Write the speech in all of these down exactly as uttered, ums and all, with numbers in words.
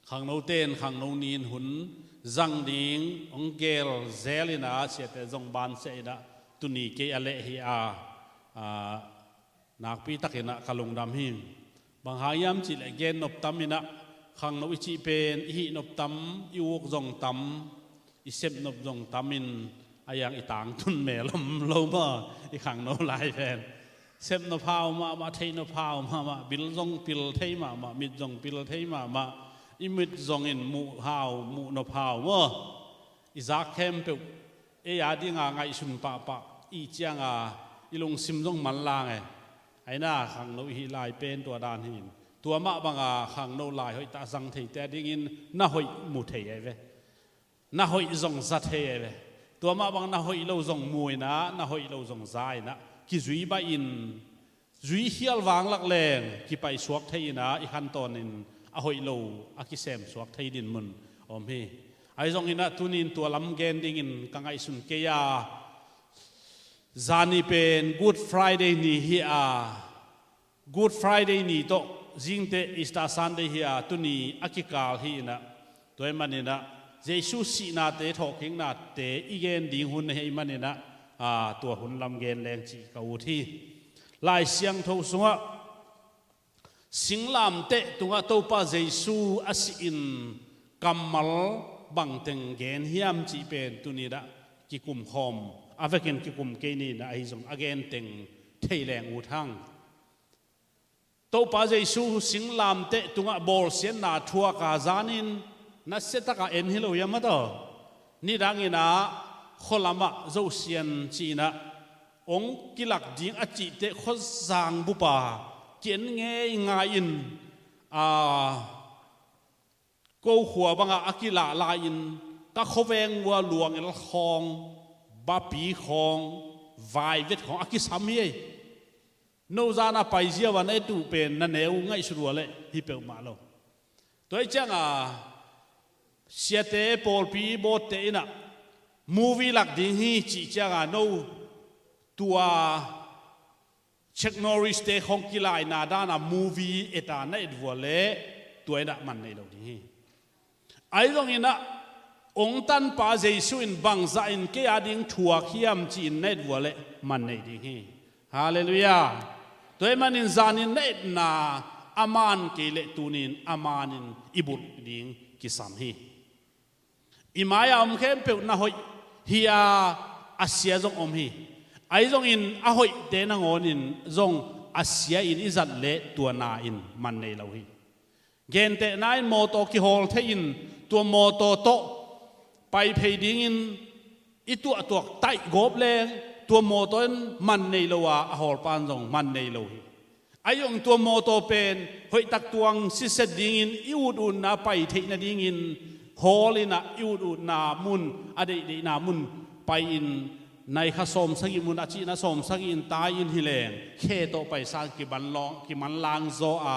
Khangnote in khangno ni in hun zang ding hong gel zel in ah, siate zong bansiah in ah, tuni kei a leh hi a, a, nakpi takin ah ka lungdam hi. Bang hang hiam cih leh gen nop tam in ah, khangno i cih pen i hih nop tam, i uk zong tam, i sep nop zong tam in, a iang i tangtun mel om lo maw, i khangno lai pen. Sep nop hau mahmah, theih nop hau mahmah, bil zong pil thei mahmah, mit zong pil thei mahmah, i mit zong in muh hau, muh nop hau maw. I zak khempeuh ei a dinga ngaihsun pahpah i cianga i lungsim zong manlang e. Aina khangno i hih lai pen tua dan hi in, tua mah banga khangno lai hoih tah zang theite a dingin na hoih mu thei ahi ve. Na hoih zong za thei ahi ve. Tua mah bang na hoih lo zong mu in ah, na hoih lo zong za in ah, kizui baih in, zui khial vanglak leng kipaisuak thei in ah, i khantawn in a hoih lo a kisemsuak thei dinmun om hi. Ahi zongin ah tuni in tua lam gen dingin ka ngaihsun kei a, zani pen Good Friday ni hi a, Good Friday ni tawh zingteh Easter Sunday hi a, tuni a kikal hi in ah, tua ahih manin ah Jesu sihnate, thawhkiknate i gen ding hun ahih manin ah, aa, tua hun lam gen leng cih ka ut hi. Lai Siangtho sungah singlamteh tungah Topa Jesu a sih in kammal bangteng gen hiam cih pen tuni in ah kikumkhawm, a vekin kikum kei ni in ah, ahi zong a genteng thei leng ut hang. Topa Jesu singlamteh tungah bawlsiatna thuak a, zanin nasia taka en hi lo hiam a taw? Nidangin ah khualamah Zosian ci-in ah hong kilak ding a cihteh khuazang bupa ki-en ngeingai in, a, ko khua bangah a kilah lai-in ka khuaveng ua luangel khawng, bapi khawng, vaivet khawng a kisam hi ei. No zan a paizia uh a na et uh pen na neu ngaihsut uh a leh hi peuhmah lo. Tua hi cianga siate, pawlpi bawtte in ah movie lak ding hi cih cianga no tua Chuck Norris-te khawng kilaina dana movie et a na et uh a leh tua in ah man nei lo ding hi. Ahi zongin ah hong tanpa Jesu in bangzah in kei a ding thuak hiam ci-in na et uh a leh man nei ding hi. Halleluiah. Tua ahih manin zanin na etna a man kei leh tunin a manin i bulh ding kisam hi. I mai-a om khempeuh na hoih hi a, a sia zong om hi. Ahi zongin a hoihte nangawnin zong a sia in i zat leh tua na in man nei lo hi. Gentehna in mawtaw kihawl thei in tua mawtaw tawh pai phei dingin i tuahtuak taih gawp leng tua mawtaw in man nei lo a, a hawlpa in zong man nei lo hi. Ahi zong tua mawtaw pen hoihtak tuang siset dingin i ututna pai theih nadingin hawl in ah i ututna mun, a deihdeihna mun pai-in, naikha sawmsagih mun a cihna sawmsagih in tai in hi leng khe tawh paisa kimanlang, kimanlang zaw a,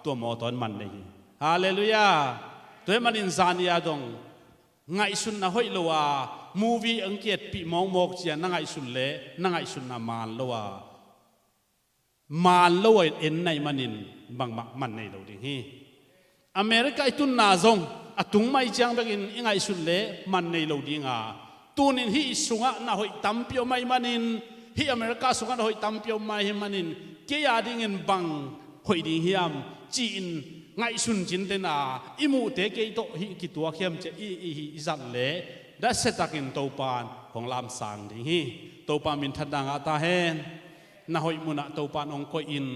tua mawtaw in man nei hi. Halleluiah. Tua ahih manin zani-a dong ngaihsutna hoih lo a, movie hong ki-etpih mawkmawk ci-a na ngaihsun leh na ngaihsutna maan lo a, maan lo a en na hih manin bangmah man nei lo ding hi. America i tunna zong a tung mai ciang bekin i ngaihsut leh man nei lo ding a, tunin hih sungah na hoih tampi om ahih manin, hih America sungah na hoih tampi om ahih manin kei a dingin bang hoih ding hiam ci-in ngaihsun cintena i muhte kei tawh hih kituak hiam ci-a i, i, i zat leh nasiatakin Topan hong lamsang ding hi. Topa minthanna ngah ta hen. Na hoih munah Topan hong koih in,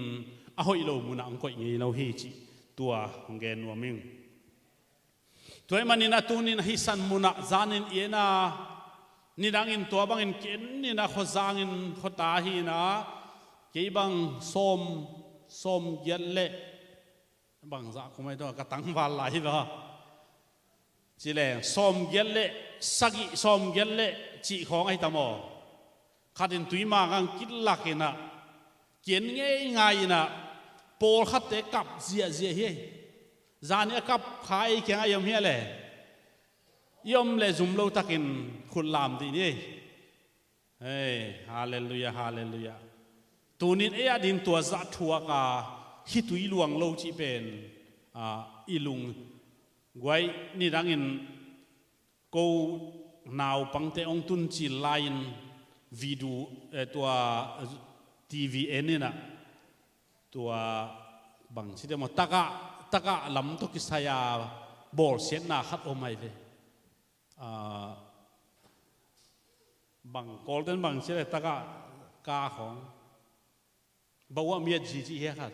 a hoih lo munah hong koih ngei lo hi cih tua hong gen nuam ing. Tua ahih manin a tunin a hih san munah zanin i en a, nidangin tua bangin ki-en in a, khuazangin khuata hi in a, kei bang sawm, sawmgiat le bangzah kum ahi tua ka tangval lai hi ba. Ci leng sawmgiat le sagih, sawmgiat le cih khawng ahi tam aw. Khatin tuima ngang kitlak in a, ki-en ngeingai in a, pawlkhatte kap ziahziah hi. Zani a kap kha ei kiangah i om hi a le, i om le zum lo takin khut lam dih ni. Hei, halleluiah, halleluiah. Tunin ei a din tua zah thuak a, khitui luang lo cih pen, a, i lung Guai nidangin ko naupangte hong tuncil lai-in video, eh, tua, eh, T V en inah tua bang ci dia maw, takah, takah lam tawh kisai-a bawlsiatna khat om ai ve. Ah, bang Kawlten bang ci le takah ka khawng. Bawah miat zi cih hiah khat.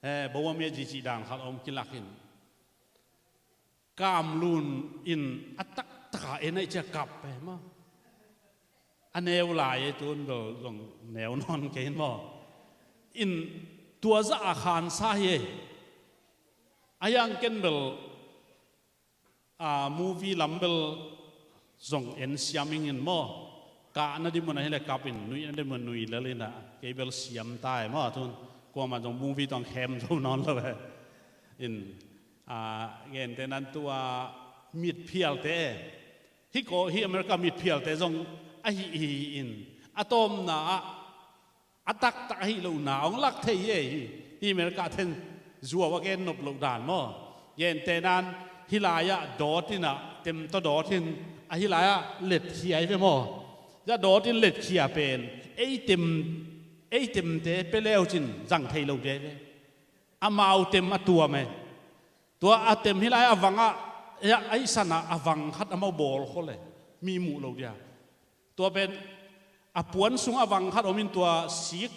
Eh, bawah miat zi cih dan khat om kilakin. Kamlun in a taktak a en ai cia kap pe maw. A neu lai e tun bel zong neu nawn kei in maw. In tua zah a khansa hi e. A yang ken bel a movie lam bel zong en siam ingin maw. Kahna ding mun ahih leh kap in, nuihna ding mun nui lel inah kei bel siam ta e maw tun. Kuamah zong movie tawh khem zo nawn lo e. In, a, gentehna-in tua mitphialte, hih ko, hih America mitphialte zong ahi hi in a tawpna ah a taktak ahi lohna hong lak thei hi. Hih America ten zuau a gen nop loh dan maw. Gentehna-in hih lai-ah dawt inah tem tawh dawt in, a hih lai-ah letkhia hi ve maw. Zah dawt in letkhia pen ei tem, ei temte pia le uh cin zang thei lo ding hi ve. Amau tem a tuam e. Tua a tem hih lai a vang ah, a, a i san ah a vang khat amau bawl khol e. Mi muh lo dia. Tua pen a puan sungah a vang khat om in tua sik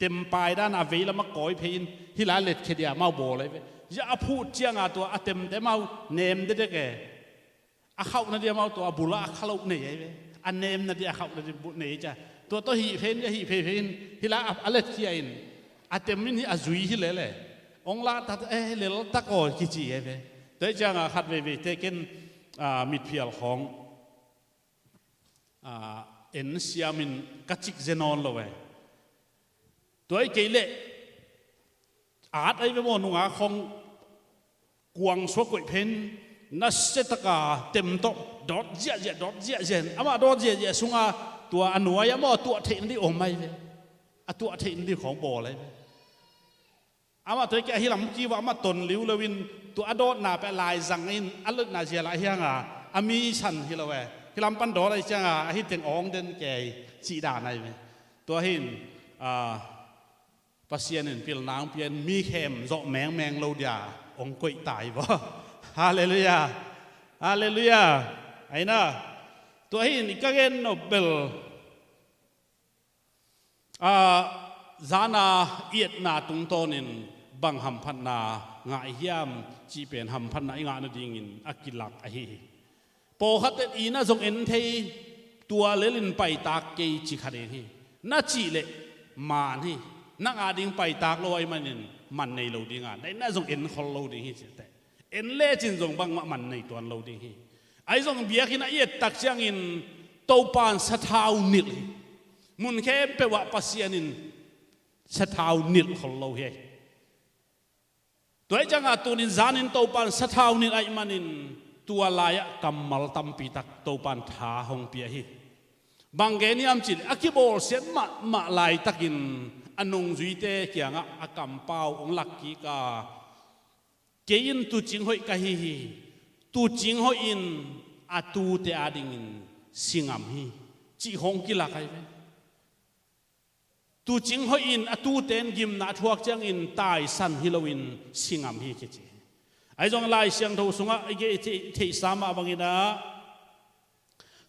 tem pai dan a veilam a kawi phei in hih lai letkhia dia amau bawl ai ve. Zah a phut ciangah tua a temte amau nem dedek e. A khauhna dia amau tua a bulah a kha loh nei ai ve. A nemna dia a khauhna dia buh nei cia. Tua tawh hih phei in, hih phei phei in, hih lai a, a letkhia in. A tem in hih a zui hi lel e. Hong lah ta, eh, lel tak aw kici ai ve. Tua hi ciangah khat veivei te ken, ah, mitphial khawng, ah, en siam in ka cik ze nawn lo e. Tua hi kei leh at ai ve maw, nungak khawng kuang suak koih phei in nasia taka tem tawh dawt ziahziah, dawt ziahziah in, amah dawt ziahziah sungah tua a nuai-ah maw a tuah theihna ding om ai ve. A tuah theihna ding khawng bawl ai ve. Amah tua hi kei a hih lam kiuah amah ton liu lo in tua a dawtna peh a laizang in a lutna zia lah hiang a, a mi san hi lo e. Hih lam pan dawt ai ciang a, a hih teng awng den kei cih dan ai ve. Tua hi in, ah, Pasian in pilna hong pia in mi khem zawh mengmeng lo dia hong koih ta hi vaw. Halleluiah. Halleluiah. Aina. Tua hi in i ka gen nop bel, ah, zana i etna tungtawnin bang hamphatna ngah i hiam cih pen hamphatna i ngah nadingin a kilak ahi hi. Pawlkhatte in ah zong en thei, tua lelin paitak kei ci kha ding hi. Na cih leh man hi. Nang ading paitak lo ahih manin man nei lo ding a, na in ah zong en khol lo ding hi cih teh. En lecin zong bangmah man nei tuan lo ding hi. Ahi zong biakinn ah i et tak ciangin Topan sathau nilh hi. Mun khempeuh ah Pasian in sathau nilh khol lo hi. Tua hi ciangah tunin zanin Topan sathau nilh ahih manin tua lai-ah kammal tampi tak Topan tha hong pia hi. Bang gen hiam cih leh a kibawlsiat mahmah laitakin a nungzuite kiangah a kampau hong lak kik a, kei in tuucing hoih ka hi hi. Tuucing hoih in a tuute adingin si ngam hi, cih hong kilak ahi ve. Tuucing hoih in a tuute in gimna a thuak ciangin taisan hi loin si ngam hi kici. Ahi zong Lai Siangtho sungah i gen i theih, theihsa mah bangin ah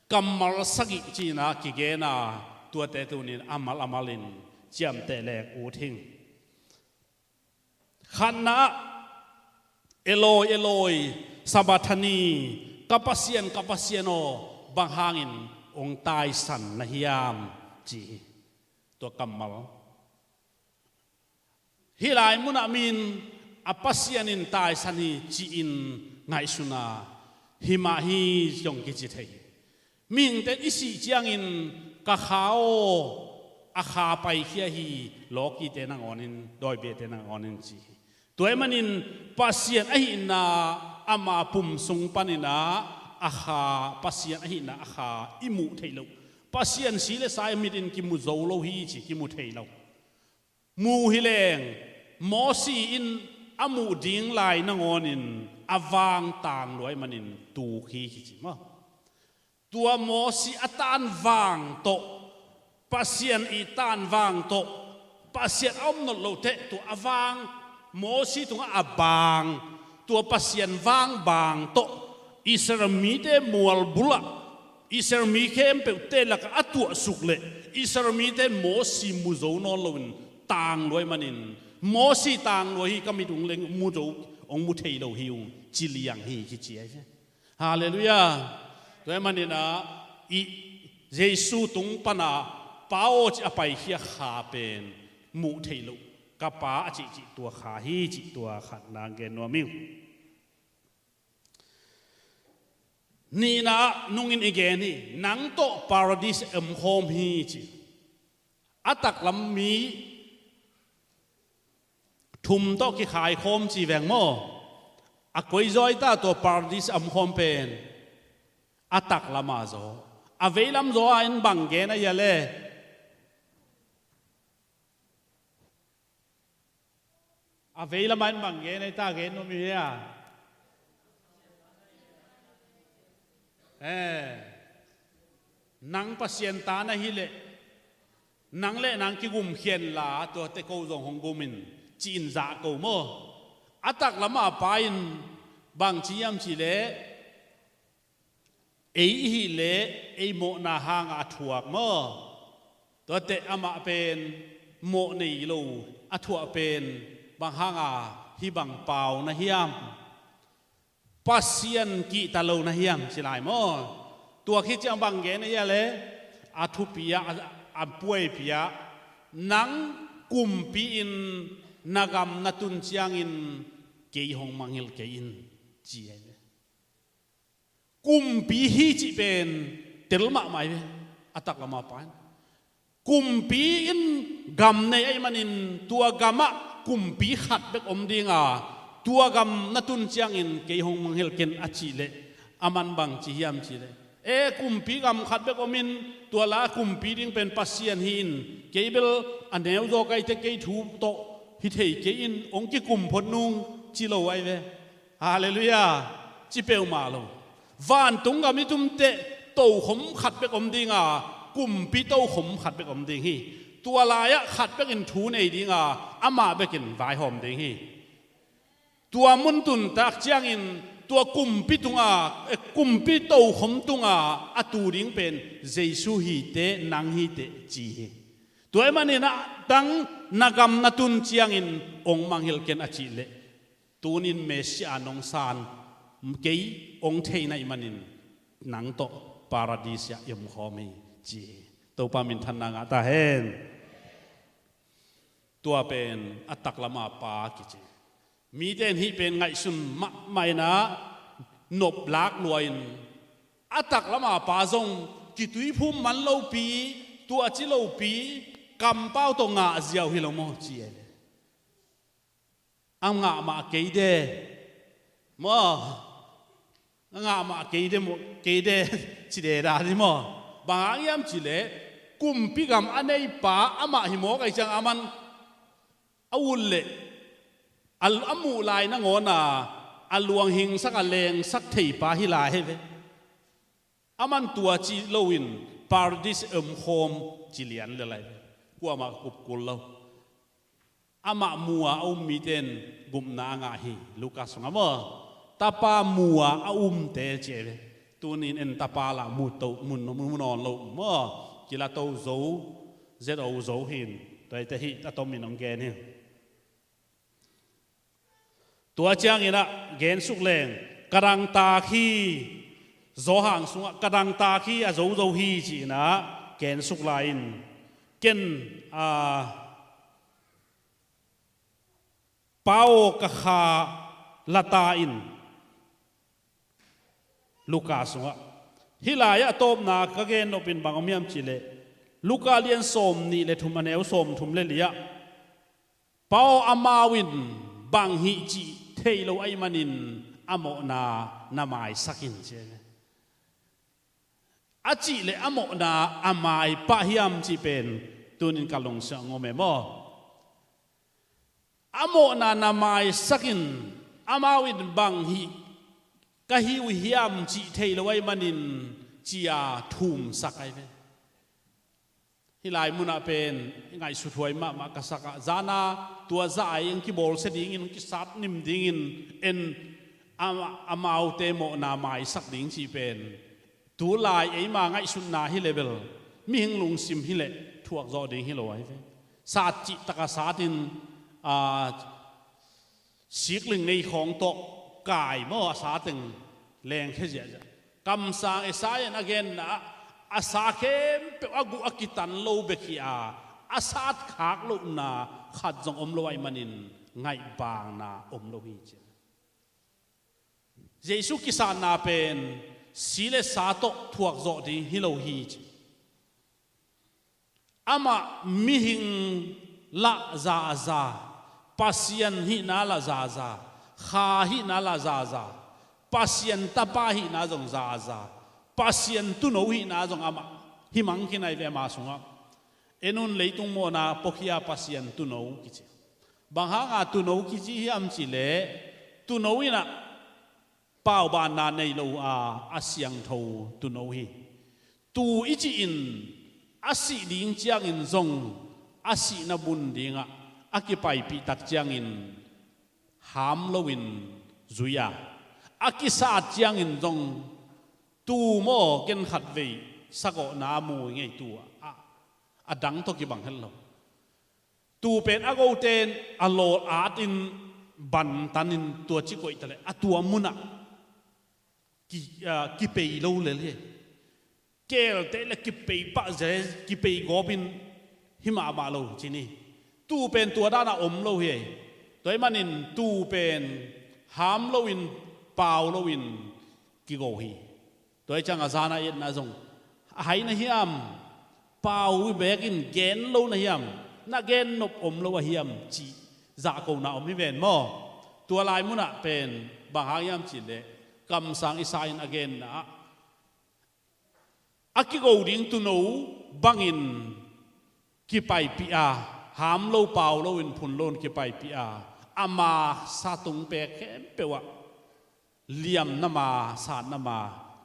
kammal sagih ci-in ah kigen a, tuate tunin a mal a malin ciamteh leng ut hing. Khatna ah, Eloi, Eloi, sabachthani, ka Pasian, ka Pasian aw, bang hangin hong taisan na hiam, ci hi. Tua kammal. Hih lai munah mi in a Pasian in taisan hi ci-in ngaihsun a, hi mah hi zong kici thei hi. Mihingte in i sih ciangin ka kha aw, a kha paikhia hi, lawkite nangawnin, dawibiate nangawnin ci hi. Tua ahih manin Pasian ahihna ama pum sung panin ah a kha, Pasian ahihna a kha i muh theih loh. Pasian si le sa i mit in kimu zo lo hi ci, kimu thei lo. Mu hi leng, Mosi in a muh ding lai nangawnin a vang tang lua ahih manin tuk hi kici maw. Tua Mosi a tanvang tawh, Pasian i tanvang tawh, Pasian a om nawn loh teh tua a vang, Mosi tungah a bang, tua Pasian vangbang tawh Israel mite mualbulah, Israel mi khempeuhte lakah a tuahsuk leh Israel mite Mosi mu zo nawn loin tang lua ahih manin, Mosi tang lua hi, ka mit ung leng mu zo, hong mu thei lo hi ung, ci liang hi kici ahi ve. Halleluiah. Tua ahih manin ah, i Jesu tung pana Pa aw ci a paikhia kha pen muh theih loh ka Pa a cihcih tua kha hi cih tua khatna gen nuam hi. Nihna ah nungin i gen hi, nang tawh Paradis omkhawm hi ci. A taklam mi thum tawh kikhaikhawm ci veng maw. A koizaw ta tua Paradis omkhawm pen a taklam a zaw. A veilam zaw a in bang gen a hia le? A veilam a in bang gen a hia, ta gen nuam hi hia? Eh, nang Pasian ta na hi leh, nang le nang kigumkhia inla, tuate ko zong hong gum in, ci-in zah ko maw. A taklam a Pa in bang ci hiam cih leh, ei i hih leh ei mawhna hanga a thuak maw. Tuate amah pen mawh nei lo a thuak pen bang hanga hih bang pau na hiam? Pasian kihta lo na hiam ci lai maw. Tua khit ciang bang gen a hia le? A thupi ah, a, a puaipi ah, nang kumpi in na gam na tun ciangin kei hong mangngilh kei in, ci ahi ve. Kumpi hi cih pen tel mahmah hi ve, a taklam a Pa in. Kumpi in gam nei ahih manin tua gamah kumpi khat bek om ding a, tua gam na tun ciangin kei hong mangngilh ken a cih leh, aman bang ci hiam cih leh, e, kumpi gam khat bek om in, tua la kumpi ding pen Pasian hi in, kei bel a neu zaw ka hih teh kei thu tawh hi thei kei in, hong kikum phot nung ci lo ahi ve. Halleluiah. Ci peuhmah lo. Vantung gam i tum teh tokhom khat bek om ding a, kumpi tokhom khat bek om ding hi. Tua lai-ah khat bekin thu nei ding a, amah bekin vaihawm ding hi. Tua mun tun tak ciangin tua kumpi tungah, eh, kumpi tokhom tungah a tu ding pen Jesu hi teh, nang hi teh ci hi. Tua ahih manin ah, nang na gam na tun ciangin hong mangngilh ken a cih leh, tuni-in Messiah nong san, kei hong thei na hih manin nang tawh Paradis ah i omkhawm hi, ci hi. Topa minthanna ngah ta hen. Tua pen a taklam a Pa kici. Mite in hih pen ngaihsun mahmah in ah, nop lak lua in, a taklam a Pa zong kituiphum man lopi, tuahci lopi, kampau tawh ngah ziau hi lo maw, ci e. A ngah mah kei de maw. A ngah mah kei de maw, kei de, ci deda di maw. Bang hang hiam cih leh, kumpi gam a neipa amah hi mawk ahih ciang, aman a ut leh a, a muh lai nangawn a, a luang hingsak, a lengsak theipa hi lai hi ve. Aman tua ci loin Paradis omkhawm ci lian lel lai hi ve. Kuamah kupkul lo. Amah mu a a um mite in gupna a ngah hi, Luka sungah maw. Tapa mu a a umte ci e ve. Tuni-in en tapa lah mu to, mu, mu nawn lo maw. Kilato zo, zeto zo hi in. Tua hi teh, hih a tomin hong gen hi. Tua ciangin ah gensuk leng, ka dangtak hi, Johan sungah ka dangtak hi, a zozo hi ci-in ah gensuk lai in, ken, a, Pa aw, ka kha la ta in. Luka sungah. Hih lai-ah a tawpna ka gen nop in bang om hiam cih leh, Luka lian sawmnih le thum, a neu sawmthum le li-ah, Pa aw, amau in bang hih cih thei lo ahih manin a mawhna na maisak in, ci. A cih leh a mawhna a maipah hiam cih pen tuni-in ka lungsim ah om e maw. A mawhna na maisak in, Amau in bang hih ka hi uh hiam cih thei lo ahih manin ci-a thumsak ahi ve. Hih lai munah pen i ngaihsuthuai mahmah ka sak ah, zana tua zah ai hong kibawlsia dingin, hong kisat nim dingin en, ama, amaute mawhna maisak ding cih pen tu lai eima ngaihsutna hi leh bel, mihing lungsim hi leh thuak zawh ding hi lo ahi ve. Sat cih taka satin, a, sikling nei khawng tawh kai maw, a sa teng lengkhia ziahziah. Kamsang Isaiah in a genna ah, a sa khempeuh a guh a kitan lo bek hi a, a sat khak lohna khat zong om lo ahih manin ngaihbaakna om lo hi ci. Jesu kisatna pen si le sa tawh thuak zawh ding hi lo hi ci. Amah mihing lah zaza, Pasian hihna lah zaza, Kha hihna lah zaza, Pasian Tapa hihna zong zaza, Pasian Tuuno hihna zong amah hi mang khin ahi ve ama sungah. En un, leitung mawhna puakhia Pasian Tuuno kici. Bang hanga Tuuno kici hiam cih leh, Tuuno in ah paubaanna nei lo a, a siangtho Tuuno hi. Tuu i cih in a sih ding ciangin zong a sihna bun dingah a kipaipih tak ciangin ham loin zui a, a kisat ciangin zong tuu maw, ken khatvei sagawhna mu i ngei, tuu a, a dang tawh kibang het lo. Tuu pen a gote in a lawl atin bantanin tua ci koih ta leh a tua munah ki, a, kipei lo lel hi. Keelte le kipei pah ze, kipei gawpin hi mahmah lo ci ni. Tuu pen tua dana om lo hi. Tua ahih manin tuu pen ham loin, pau loin kigo hi. Tua ahih ciangin a zana etna zong a hai na hiam, pau bekin gen lo na hiam, na gen nop om lo a hiam cih zahkona om hi ven maw. Tua lai munah pen bang hang hiam cih leh, kamsang Isaiah in a genna ah, a kigo ding Tuuno bangin kipaipih a, ham lo pau loin phun loin kipaipih a, ama sa tung pek khempeuh ah liamna ma, satna ma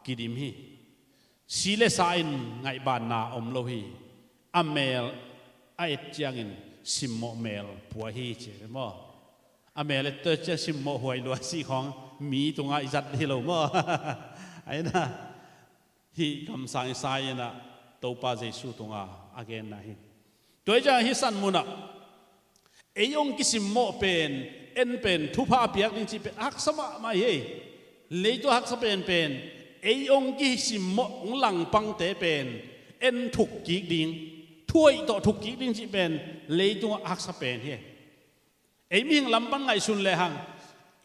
kidim hi. Si le sa in ngaihbaanna om lo hi. A meel a et ciangin simmawh meel pua hi ci maw. A meel et ciang simmawh huai lua si khawng mi tungah i zat hi lo maw. Aina. Hih kamsang Isaiah in ah Topa Jesu tunga a genna hi. Tua ahih ciang hih san munah ei hong kisimmawh pen, en pen thupha a piak ding cih pen haksa mahmah hi. Leitung a haksa penpen ei hong kisimmawh, hong langpangte pen en thuk kik ding, thuaih tawh thuk kik ding cih pen leitungah haksa pen hi. Ei mihing lam pan ngaihsun lehang,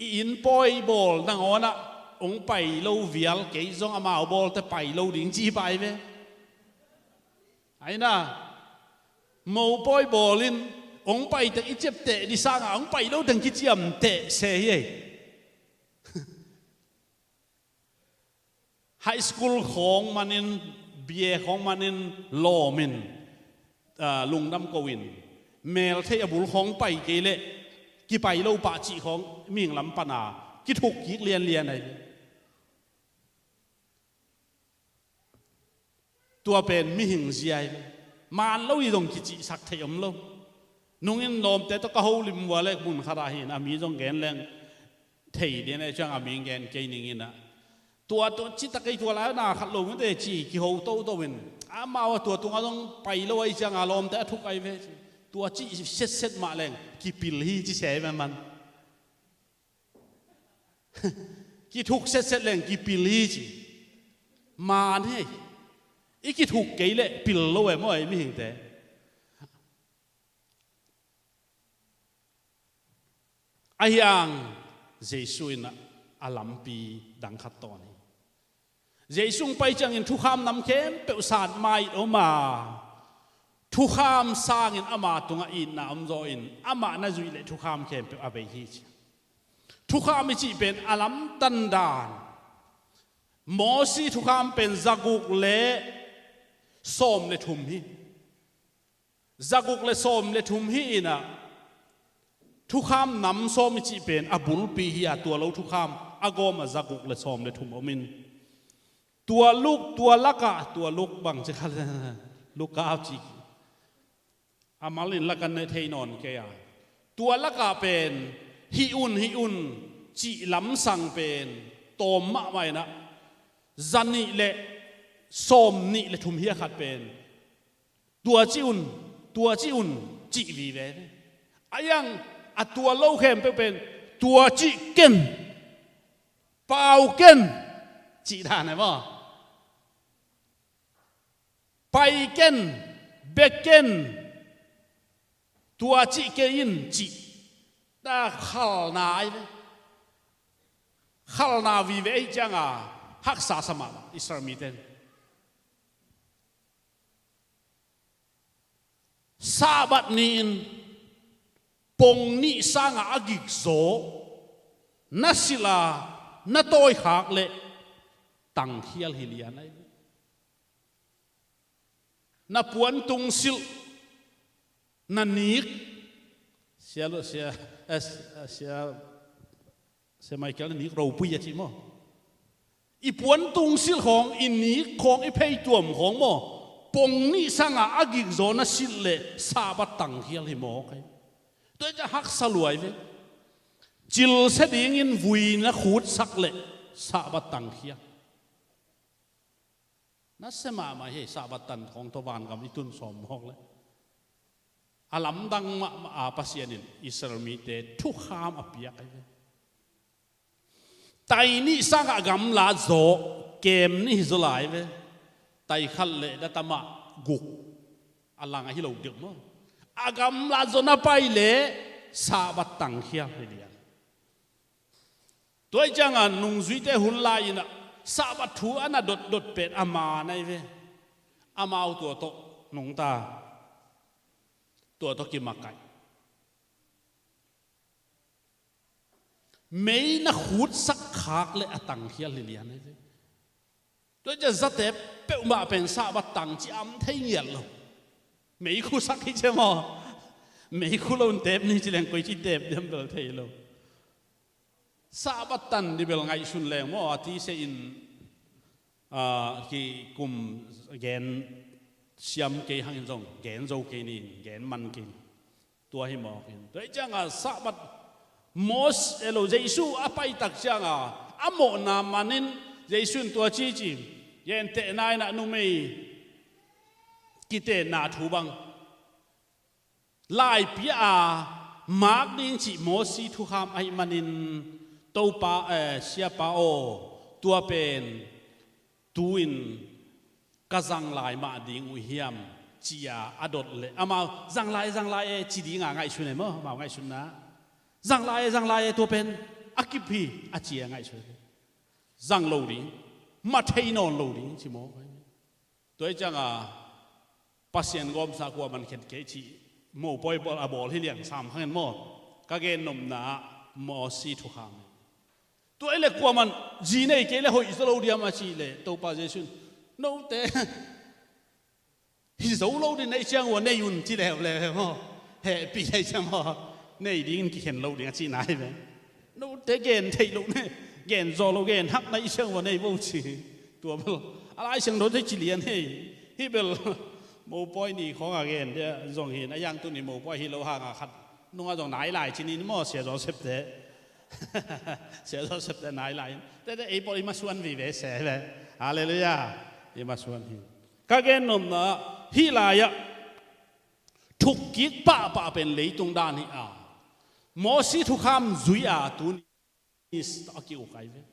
i inn pawi bawl nangawnah hong pai lo vial, kei zong amau bawlte pai lo ding ci pai ve. Aina, mopawi bawlin hong pai teng i ciapteh dih sangah hong pai lo teng kiciamteh se hi ei. High school khawng manin, B A khawng manin lawmin, ah, lungdam ko-in, melthei a bul khawng pai kei leh kipai lo pah cih khawng mihing lam pana kithuk kik lianlian ahi. Tua pen mihing zia hi. Maan lo hi zong kicihsak theih om lo. Nungin lawmte tawh ka holim vua leh mun khatah hin a mi zong gen leng thei ding ahih ciang a mi gen kei ning in ah, tua, tua citak ei, tua lai na khat lo mite ci kiho toto in, amau a tua tungah zong pai lo ahih ciang a lawmte a thuk ahi ve ci. Tua cih setset mah leng kipil hi ci se hi man man. Kithuk setset leng kipil hi ci. Maan hi. I kithuk kei leh pil lo e maw ei mihingte. Ahi hang Jesu in a lampi dang khat tawn hi. Jesu hong pai ciangin thukham nam khempeuh sat ma-in om a, thukham sangin ama tungah itna om zaw in amah na zuih leh thukham khempeuh a bei hi ci. Thukham i cih pen a lam dandan. Mosi thukham pen zaguk le sawm le thum hi. Zaguk le sawm le thum hi in ah, Thukham nam sawm i cih pen a bulpi hi a, tua lo thukham a gawm a za guk le sawm le thum om in, tua luk, tua lakah, tua luk bang ci kha le, lukau ci a mal in la kan ne thei nawn kei a. Tua lakah pen hih un, hih un cih lamsang pen tawm mahmah in ah, za nih le sawm nih le thum hi a khat pen tua cih un, tua cih un cih vive. A iang a tua lo khempeuh pen tua cih ken, pau ken cih dan e maw? Pai ken, bia ken, tua cih kei in cih. Ta khalna ai ve. Khalna vive ahi cianga haksa sa mah Israel mite. Sabbath ni-in pong nih sangah a gikzaw na silh a, na tawikhak leh tangkhial hi lian ahi. Na puantung silh, na nik, sia, sia, eh, sia, sia Michael, na nik ropui a ci maw? I puantung silh khawng, i nik khawng, i pheituam khawng maw, pong nih sangah a gikzaw na silh leh Sabbath tangkhial hi mawk ahi. Tua hi ciang haksa lua ahi ve. Cilsia dingin vui na khutsak leh Sabbath tangkhial. Nasia mahmah hi. Sabbath tan khawng tawh vangam i tun sawm mawk leh, a lamdang mahmah a Pasian in Israel mite thukham a piak ahi ve. Tai nih sangah gamlat zaw, kem nih hi zaw lai ve. Tai khat leh datama guk a lang ahi lo deuh maw? A gamlat zaw na pai leh Sabbath tangkhial hi lian. Tua hi cianga nungzuite hun lai-in ah Sabbath thu a na dotdot pen a man ahi ve. Amau tua tawh nungta, tua tawh kimakaih. Mei na khutsak khak leh a tangkhial hi lian ahi ve. Tua hi ciang zatep peuhmah pen Sabbath tang ci am thei ngiat lo. Meikhu sak hi cia maw? Meikhu lo in tep ni ci leng koi ci tep diam bel thei lo. Sabbath tan ni bel ngaihsun leng maw, a tise in, ah, kikum gen siam kei hangin zong gen zo kei ni, gen man kei ni. Tua hi mawk in. Tua hi cianga Sabbath Mos-, elo, Jesu a paitak cianga a mawhna manin Jesu in tua cici, gentehna in ah numei kitenna thu bang laipi a mak ding cih Mosi thukham ahih manin, Topa, eh, Siapa aw, tua pen tu-in ka zang lai mah ding uh hiam, ci-a a dot leh amau zang lai, zang lai e ci dinga ngaihsun e maw? Amau ngaihsunna zang lai e, zang lai e, tua pen a kip hi a ci-a ngaihsun. Zang lo ding, mah thei nawn lo ding ci maw? Tua hi cianga Pasian gawmsa kua man khen kei cih mopawi bawl a bawl hi liang sam khangin maw? Ka gen nopna ah Mosi thukham hi. Tua hi leh kua man zi nei kei leh hoih zaw lo diam a cih leh Topa Jesu in, note hi zo lo ding na hih ciang ua nei un ci leuleu maw? Hehpih na hih ciang maw? Nei dingin kikhen lo ding a cihna hi ve. Note gen theih loh ne, gen zawh loh, gen hak na hih ciang ua nei vo ci. Tua bel a Lai Siangtho te ci lian hi. Hih bel mopawi ni khawng a gen dia zong hi in, a iang tuni mopawi hi lo hanga khat nungah zong nai lai ci ni maw, Sia Joseph te. Sia Joseph te nai lai in. Tete ei pawl i masuan vive se ve. Halleluiah. I masuan hi. Ka gen nopna hih lai-ah thukkik pahpah pen leitung dan hi a, Mosi thukham zui a tuni a ki-uk ahi ve.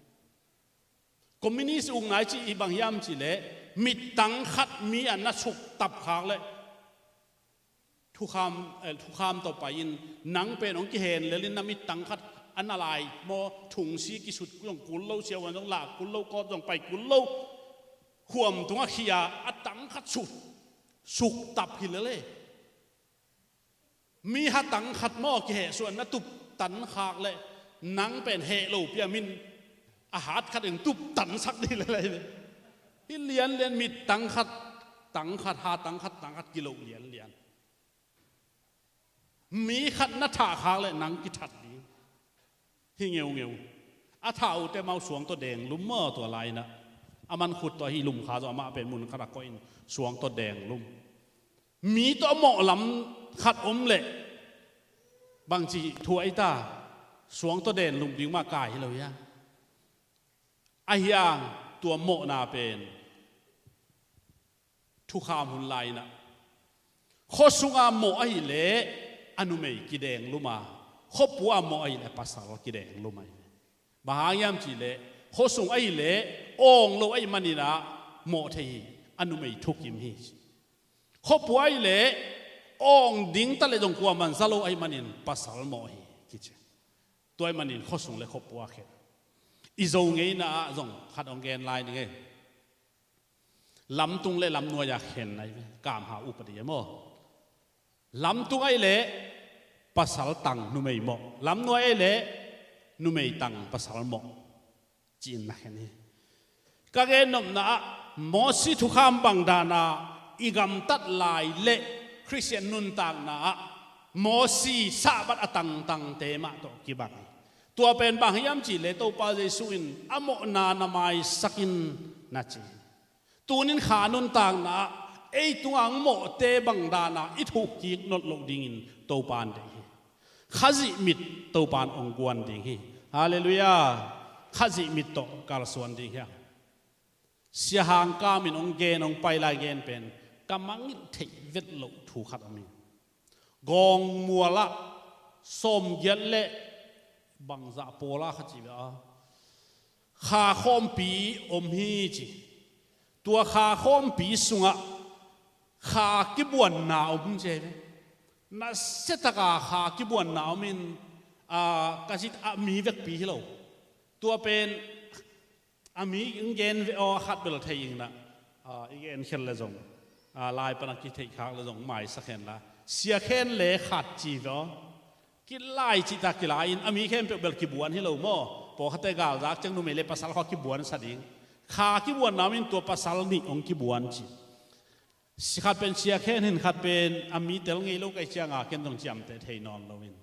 Communist ukna i cih hi bang hiam cih leh mittang khat mi a na suktap khak leh thukham, eh, thukham tawh pai-in nang pen hong kihen lelin na mittang khat a na lai maw, thungsi kisut zong kul lo, siavuan zong lak kul lo, kawt zong pai kul lo, khuam tungah khia a tang khat suk, suktap hi lele. Mi hatang khat maw kihehsuah na tuptan khak leh nang pen heh lo piamin a hat khat in tuptan sak dih lele. Hi lianlian mittang khat, tang khat, hatang khat, tang khat kiloh lianlian. Mi khat na thah khak leh nang kithat ding. Hi ngeungeu. A thah uhte mau suang tawh deng lum maw tua lai-inah. A man khut tawh ahi lum kha zong amah pen mun khat a koihin suang tawh deng lum. Mi tawh a mawh lam khat om leh bangci thu ahi ta, suang tawh deng lum ding mah kai hi lo hia? Ahi hang tua mawhna pen thukham hun lai-inah khuasunga mawh ahih leh a numei kideng lum a, khuapua mawh ahih leh pasal kideng lum ahi. Bang hang hiam cihleh khuasung ahih leh awng lo ahih maninah mawh thei hi, a numei thukim hi. Khuapua ahih leh awng ding ta leh zong kuaman za lo ahih manin pasal mawh hi kici. Tua ahih manin khuasung le khuapua khen. I Zo ngeina ah zong khat hong gen lai ning ei. Lamtung le lamnuai-a khen nai ve. Kamha upadi e maw. Lamtung ahih leh pasal tang numei mawh. Lamnuai ahih leh numei tang pasal mawh. Ci-in na khen hi. Ka gen nopna ah Mosi thukham bang dana i gamtat lai le Khristian nuntakna ah Mosi sahbat a tangtangte mah tawh kibang hi. Tua pen bang hiam cihleh Topa Jesu in a mawhna na maisak in na ci hi. Tunin kha nuntakna ah ei tunga hong mawhte bang dana i thukkik nolh loh dingin Topa in deih hi. Khazih mit Topa in hong guan ding hi. Halleluiah. Khazih mit tawh kalsuan ding hi hang. Sia Hang Kam in hong gen hong pai lai gen pen ka mangngilh theih vet loh thu khat om hi. Gawngmual ah sawmgiat le bangzah pawl a kha ci ve a kha khawmpi om hi ci. Tua kha khawmpi sungah kha kibuanna om ci hi ve. Nasia taka kha kibuanna om in, a, ka cih a mi vekpi hi lo. Tua pen a mi in gen ve aw, a khat bel thei ing na. A, i gen khen le zong, a, lai pana kitheih khak le zong maisak hen la. Sia khen le khat ci ve aw. Kilai cihtak kilai in a mi khempeuh bel kibuan hi lo maw? Pawlkhatte galzak ciang numei le pasal khaw kibuan sa ding. Kha kibuanna om in tua pasal nih hong kibuan ci. Si khat pen sia khen hin khat pen a mi tel ngei lo ka hih cianga ken zong ciamteh thei nawn lo in.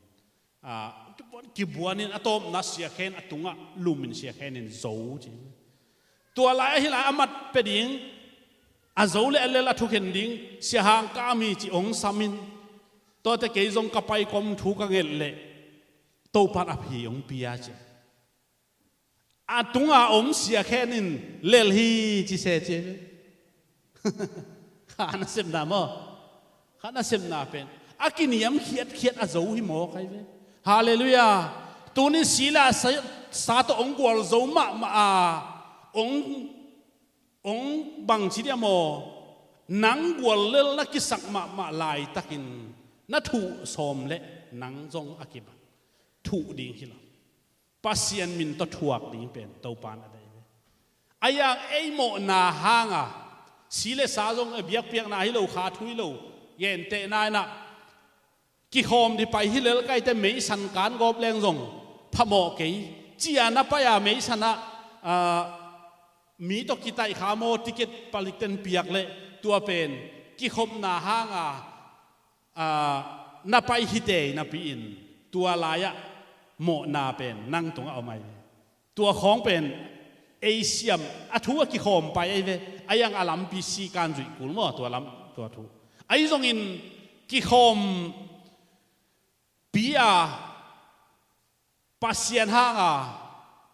A, kibuan, kibuan in a tawpna sia khen a tungah lum in sia khen in zo ci. Tua lai ahi lai a mat pia ding, a zo le a lel a thukhen ding, Sia Hang Kam hi ci hong sam in. Tuate kei zong ka pai kom thu ka nget leh Topa in a phi hong pia ci. A tunga om sia khen in lel hi ci se ci. Kha nasepna maw? Kha nasepna pen a kiniam khiatkhiat a zo hi maw kai ve. Halleluiah. Tunin si le sa, sa tawh hong gual zo mahmah a hong, hong bangci dia maw? Nang gual lel na kisak mahmah laitakin na thuh sawm le nang zong a kibang thuh ding hi lo. Pasian min tawh thuak ding pen Topa in a deih ve. A yang ei mawhna hanga si le sa zong a biakpiakna hi lo, kha thu hi lo, gentehna inah kikhawm dih pai hi lel kaite meisan kan gawp leng zong phamawh kei. Cia na pai-a meisan ah, a, mi tawh kitaih kha maw, ticket palikten piak leh tua pen kikhopna hanga, a, na pai hi tei napi-in tua lai-ah mawhna pen nang tungah om ai ve. Tua khawng pen ei siam a thu a kikhawm pai ai ve. A yang a lampi si kan zuih kul maw tua lam tua thu. Ahi zongin kikhawm pi-a Pasian hanga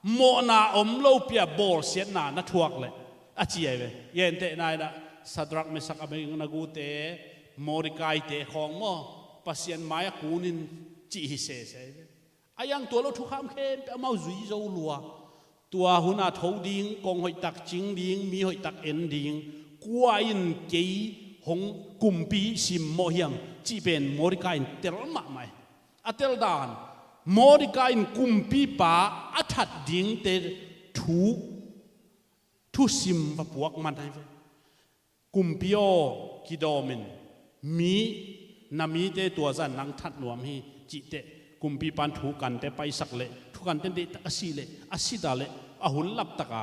mawhna om lopi-a bawlsiatna na thuak leh a ci ai ve. Gentehna inah Sadrak, Mesak, Abednego te, Mordekaite khawng maw Pasian mai-ah kunin cih hi sese ai ve. A yang tua lo thukham khempeuh amau zui zo lua. Tua huna tho ding, kong hoihtak cing ding, mi hoihtak en ding, kua in kei hong kumpi simmawh hiam cih pen Mordecai in tel mahmah hi. A tel dan, Mordecai in kumpipa a that dingte thu, thusim va puak man ahi ve. Kumpi aw, kidawm in, mi, na mite tua zah nang that nuam hi, cih teh, kumpipa in thukante paisak leh, thukante deihtak a sih leh, a si ta leh, a hun laptaka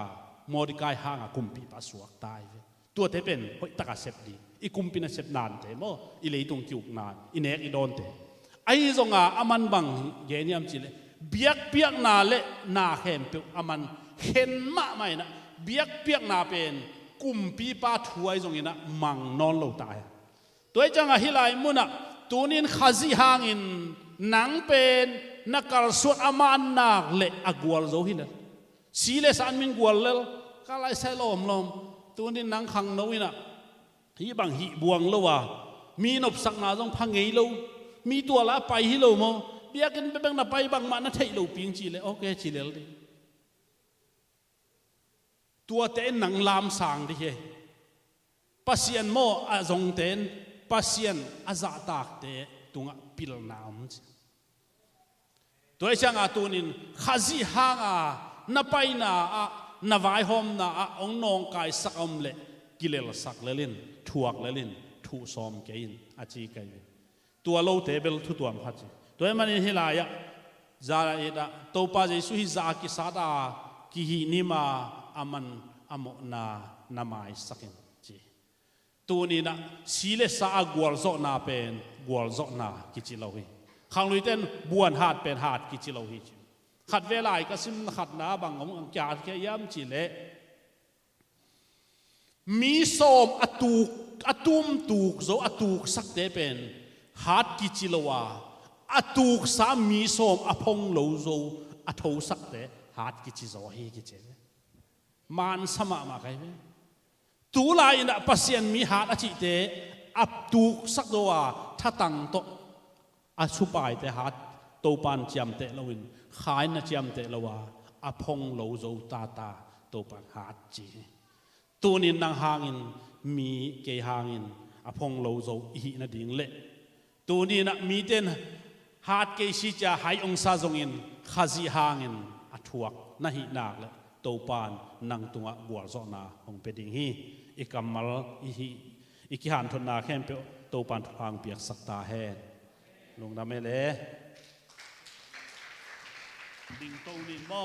Mordecai hanga kumpipa suak ta hi ve. Tuate pen hoihtaka sep ding, i kumpi nasep nante maw, i leitung ki-ukna, i nek i dawnte. Ahi zonga aman bang gen hiam cihleh, biakpiakna le na khempeuh aman khen mahmah inah, biakpiakna pen kumpipa thu ahi zonginah mang nawn lo ta hi. Tua hi ciangah hih lai munah tunin Khazih hangin nang pen na kalsuan a mannak le a gualzo hi lel. Si le sa an min gual lel, ka laisai lawmlawm. Tunin nang khangno inah hih bang hih buang lo a, mi nopsakna zong pha ngei lo, mi tuala pai hi lo maw, biakinn bekbek na pai bangmah na theih lo ping cihleh, ok ci lel ding. Tuate in nang lamsang dih hi. Pasian maw a zongte in Pasian a zahtakte tungah pilna om ci. Tua hi ciangah tunin Khazih hanga na paina ah, na vaihawmna ah hong nawngkaisak a om leh kilelsak lelin, thuak lelin, thuhsawm kei in a ci kai ve. Tua lote bel thutuam khat ci. Tua hi manin hih lai-ah za it ah Topa Jesuh hih za a kisat a kihih nima a man a mawhna na maisak in ci. Tuninah si le sa a gualzawhna pen gualzawhna kici lo hi. Khangluite in buan hat pen hat kici lo hi ci. Khat ve lai ka simna khatna bang om ang kia kia iam cihleh, mi sawm a tuk, a tum tuk zo a tuksakte pen hat kici lo a, a tuksa mi sawm a phong lo zo a thosakte hat kici zo hi kici. Mansa mahmah kai ve. Tulai inah Pasian mi hat a cihte a tuksak zo a thatang tawh a supaite hat Topan ciamteh loin, khain a ciamteh lo a, a phong lo zo tata Topan hat ci hi. Tunin nang hangin, mi kei hangin a phong lo zo i hih nading leh, tuninah mite in hat kei si cia hai ongsa zongin Khazih hangin a thuak na hih nak leh Topan nang tungah gualzawhna hong pia ding hi. I kammal i hih, i kihanthotna khempeuh Topan thupha hong piaksak ta hen. Lungdam e le. Dingto nin maw?